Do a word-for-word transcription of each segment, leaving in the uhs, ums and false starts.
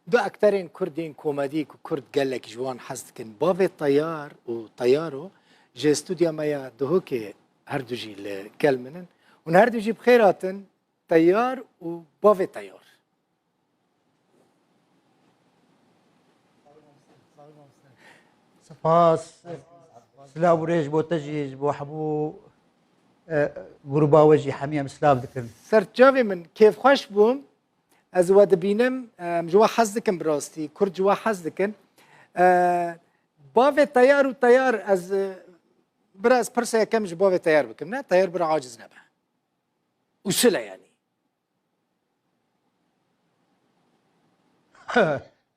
Du akterên Kurd yên komedî ku Kurd gelek ji wan hez dikin, Bavê Teyar û Teyaro, ji stûdya me ya Duhokê her du jî li gel min in. Hûn her du jî bi xêr hatin, Teyar û Bavê Teyar. Spas. Silav û rêz ji bo te jî, ji bo hemû, e, grûba we jî hemî em silav dikin. Serçavê min, kêfxweş bûm. Ez we dibînim, em ji we hez dikim bi rastî. Kurd ji we hez dikin. E, Bavê Teyar û Teyar, ez, e, bira ez pirsa yekem ji Bavê Teyar bikim, ne? Teyar bira aciz nebe. Usul e yani.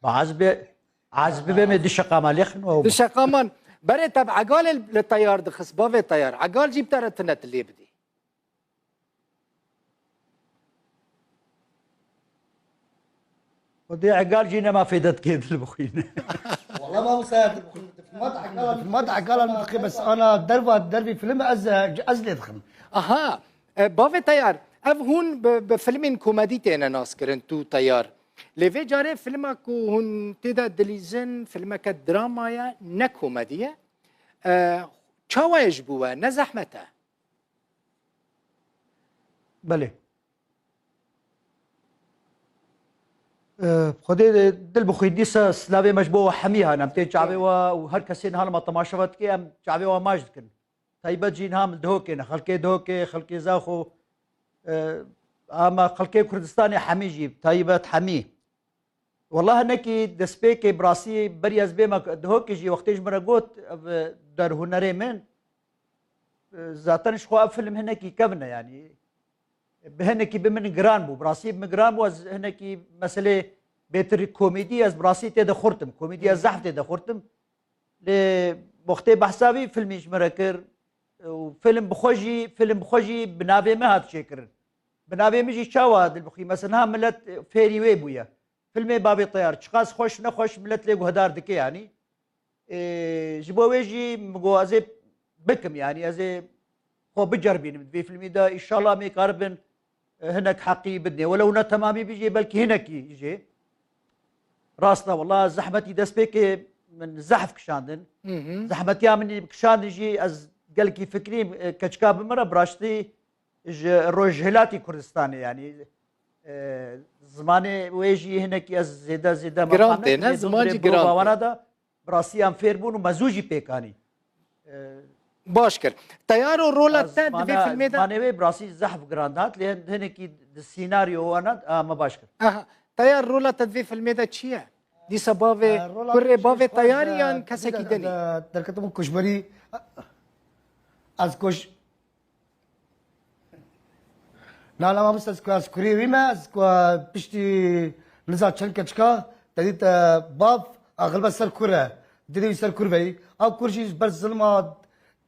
Ba ez be, ez bibe me du şeqama lêxin û Du şeqaman. Berê te bi Egalê li Teyar dixist, Bavê Teyar. Egal jî bi te re tune tu lê bidî. Xwedê Egal jî nema fêde dikê dil bixwîne. Wala mamoste, dil bixwîne. Filmat Egal, filmat Egal min dixê, bes ana derva, dervî film ez, ez lê dixim. Aha. E, Bavê Teyar, ev hûn bi, bi filmên komedî têne naskirin, tu Teyar. Lê vê carê filma ku hûn tê de dilîzin, filmeke drama ye, ne komedî ye. E, çawa ye ji bo we? Ne zehmet e? Belê. E, Xwedê dil bixwî dîsa silavê me ji bo we hemî hane. Em tê çavê we û her kesê niha li me temaşe ve dike, em çavê we maç dikin. Taybet jî niha min Duhokê ne. Xelkê Duhokê, xelkê Zaxo, e, ama xelkê Kurdistanê hemî jî, taybet hemî. Wela hinekî destpêkê bi rastî berî ez bême Duhokê jî wextê ji min re got, ev, e, derhunerê min, e, zaten ji xwe ev film hinekî kevn e, yanî bi hinekî bi min giran bû. Bi rastî bi min giran bû, ez hinekî meselê bêtir komedî, ez bi rastî tê de xurtim. Komedî ez zehf tê de xurtim. Lê wextê behsa vî filmî ji min re kir û film bi xwe jî, film bi xwe jî bi navê me hat çêkirin. Bi navê min jî çawa dil bixwî? Mesela niha milet fêrî wê bûye. Filmê Bavê Teyar çiqas xweş nexweş milet lê guhdar dike yanî. Ê, ji bo wê jî min got ez ê bikim yanî, ez ê xwe biceribînim di vê filmî de, îşallah em ê karibin, e, hinek heqî bidinê. Welew ne temamî bijî, belkî hinekî jê. Rast e, wela zehmetî destpêkê min zehf kişandin. Hı hı. Zehmetiya min kişandin jî ez gelkî fikrîm, e, keçika bi min re bi rastî ji rojhilatî Kurdistanê, yanî, e, zimanê wê jî hinekî ez zêde, zêde Giran tê, ne? Ziman jî giran tê. Wana de bi rastî em fêr bûn û me zû jî pêk anî. E, Baş kir. Teyaro rola te di vê filmê de? Zimanê wê bi rastî zehf giran dihat, lê hin-, hinekî di sînaryo wana, a, me baş kir. Aha. Teyar, rola te di vê filmê de çi ye? Dîsa bavê, E, rola kurê min bavê jî Teyarî e, yan kesekî dinî? De-, derketim û koçberî, ez koç-, Na, na, mamoste, ez ku, ez kurê wî me, ez ku piştî niza çend keçika, te dît, e, bav, axilbe ser kur e. Didê wî ser kur veyî. Ew kur jî ji ber zilma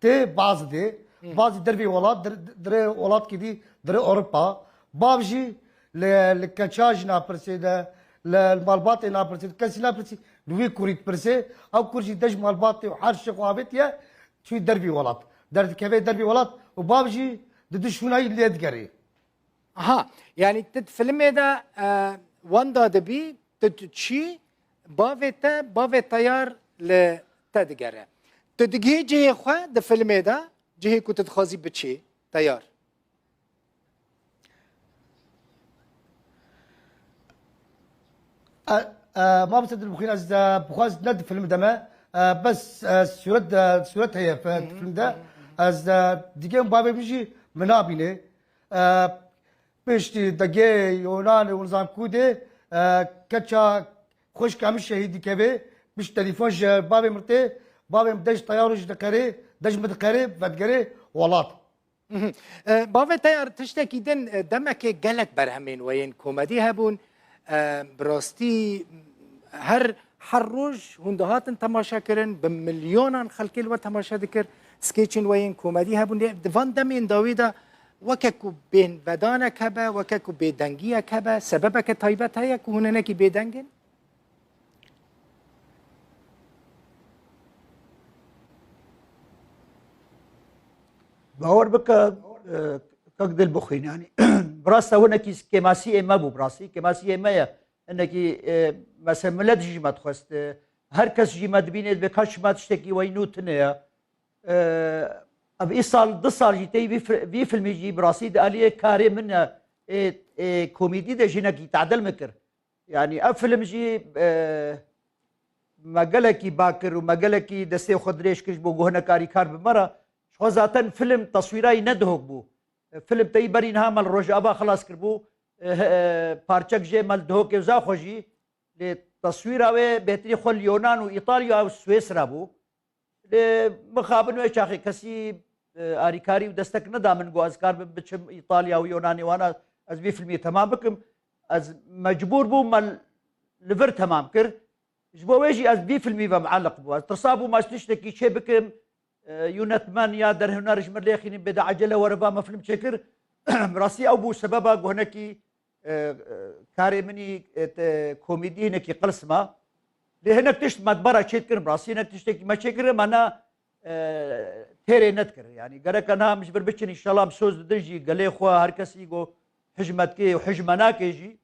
tê, baz dê. Hı. Bazî dervî welat, dir-, dirê welatkî dî, dirê Ewropa. Bav jî li, li keça jî napirsê de, li, li malbatê napirsê de, kesî napirsî, li wî kurî dipirsê. Ew kur jî dej malbatê û her şêx û avêtiye, çûyî dervî welat. Derdikeve dervî welat û bav jî di du şûnayî lê digerê. Aha, yanî tu di filmê de, e, wenda dibî, tu, tu çî, bavê te, bavê Teyar li te digere. Tu digihî cihê xwe di filmê de, cihê ku tu dixwazî biçî, Teyar? E, e, mamoste Dilbixwîn, ez, e, bixwaz ne di film de me, e, bes, e, sûret de, sûret heye fi-, Hı hı, film de. Hı hı, hı hı. Ez, e, digêm bavê min jî min nabîne. E, piştî degê Yonanê û nizam kû dê, e, keça xwişka min şehîd dikeve, pişt telefon ji bavê min tê, bavê min dej teyar û ji diqerê, dej min diqerê, vedigerê welat. Mhm. E, bavê Teyar, tiştekî din, e, demekê gelek berhemên we yên komedî hebûn. E, bi rastî her, her roj hûn dihatin temaşe kirin, bi milyonan xelkê li we temaşe dikir. Skêçên we yên komedî hebûn. Lê di van demên dawî de weke ku bênvedanek hebe, weke ku bêdengiyek hebe, sebebeke taybet heye ku hûn hinekî bêdeng in? Bawer bike, e, kak Dilbixwîn, yanî, bi rastî winekî kêmasiyê me bû, bi rastî kêmasiyê me ye. Hinekî, e, mesela millet jî ji me dixwest. E, her kes jî me dibîne, dibê ka ji me tiştekî wey nû tune ye. E, ev îsal, du sal jî tey vî fil-, vî filmî jî bi rastî di aliyê karê min e, ê, ê komîdî de jî hinekî tadil min kir. Yanî ev film jî, e, me gelekî ba kir û me gelekî destê xwe dirêj kir ji bo ku hinek alîkar bi me re. Ji xwe zaten film teswîrayî ne Duhok bû. E, film tey berî niha me li Rojava xilas kiribû. E, he, e, parçek jê me li Duhokê uza xwe jî. Lê teswîra wê bêhtirî xwe li Yonan û Îtalya û Swêsra bû. Lê mixabin wê çaxê kesî, e, arîkarî û destek neda min ku ez kar bim biçim Îtalya û Yonanê wana ez vî filmî temam bikim. Ez mecbûr bûm me li vir temam kir. Ji bo wê jî ez vî filmî ve mialiq bû. Ez tirsa bûm ez tiştekî çê bikim. E, yûnetmen ya derhuner ji min lê xînî bê de ecele were va me film çêkir. Rastî ew bû sebeba ku hinekî e, e, karê min î, e, te-, komîdî hinekî qils ma. Lê hinek tişt me di bara çêdikirin, rastî hinek tiştekî me çêkirin, me na, e, têrê nedikir. Yanî gereke niha em ji vir biçin, înşallah em soz didin jî gelê xwe, her kesî ku hij me dikê û hij me nake jî.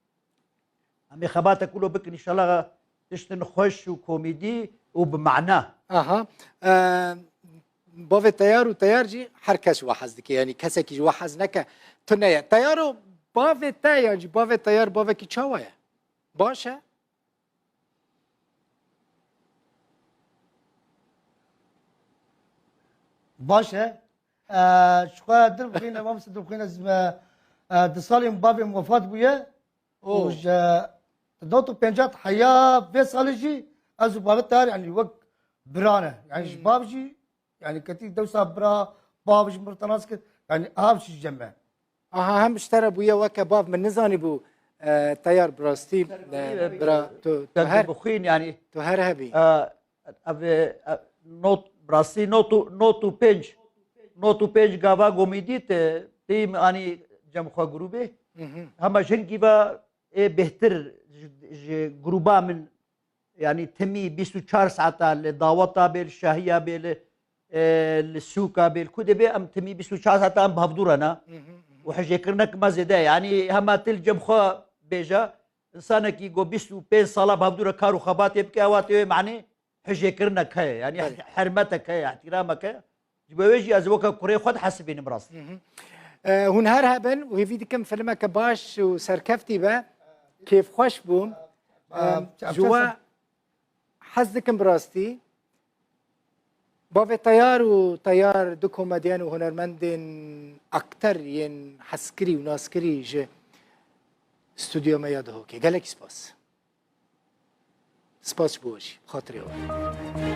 Em ê xebate kulo bikin, înşallah tiştin xweş û komîdî û bi mana. Aha. E, bavê teyar û teyar jî her kes ji we hez dike. Yanî kesekî ji we hez neke, tune ye. Teyaro, bavê te yan jî bavê teyar bavekî çawa ye? Baş e? Baş e. E, ji xwe dibixwîne, mamoste dibixwîne, ez, e, e, du salên bavê min wefat bûye. Oo. Û ji nod û pênc heya vê salê jî ez û bavê teyar, yanî wek bira ne. Yanî ji Hmm. bav jî, yanî ketî dewsa bira, bav ji min re nas kir. Yanî av jî cem me. Aha, hem ji te re bûye weke bav, min nizanîbû, e, teyar bi rastî, e, bira, tu, tu Sen her, dibixwîn, yanî, tu her hebî. E, ev, e, not, bi rastî not û, not û pênc, not û pênc gava gomîdî te, tîm anî cem xwe grûbê. Mhm. Hema jin gîva ê bêhtir ji, ji grûba min, yanî timî bîst û çar saeta li daweta bê, li şahiya bê, li, e, li sûka bê, li ku de bê, em timî bîst û çar saeta em bi hevdû re ne. Mhm, mhm. Û hijêkirinek me zêde ye. Yanî hema til cem xwe bêje, însanekî ku bîst û pênc sala bi hevdû re kar û xebatê bike, ewa tê wê manê hijêkirinek heye. Yanî Belê. hermetek heye, îhtîramek heye. Ji bo wê jî ez weke kurê xwe dihesibînim rast. Hı hı. E, hûn her hebin û hêvî dikim filmeke baş û serkeftî be. Kêfxweş bûm. Aa, Em, em ji we hez dikim bi rastî. Bavê Teyar û Teyar du komedyen û hunermendên akter yên hezkirî û naskirî ji stûdyoya me ya Duhokê. Gelekî spas. Spas ji bo we jî. Xatirê we.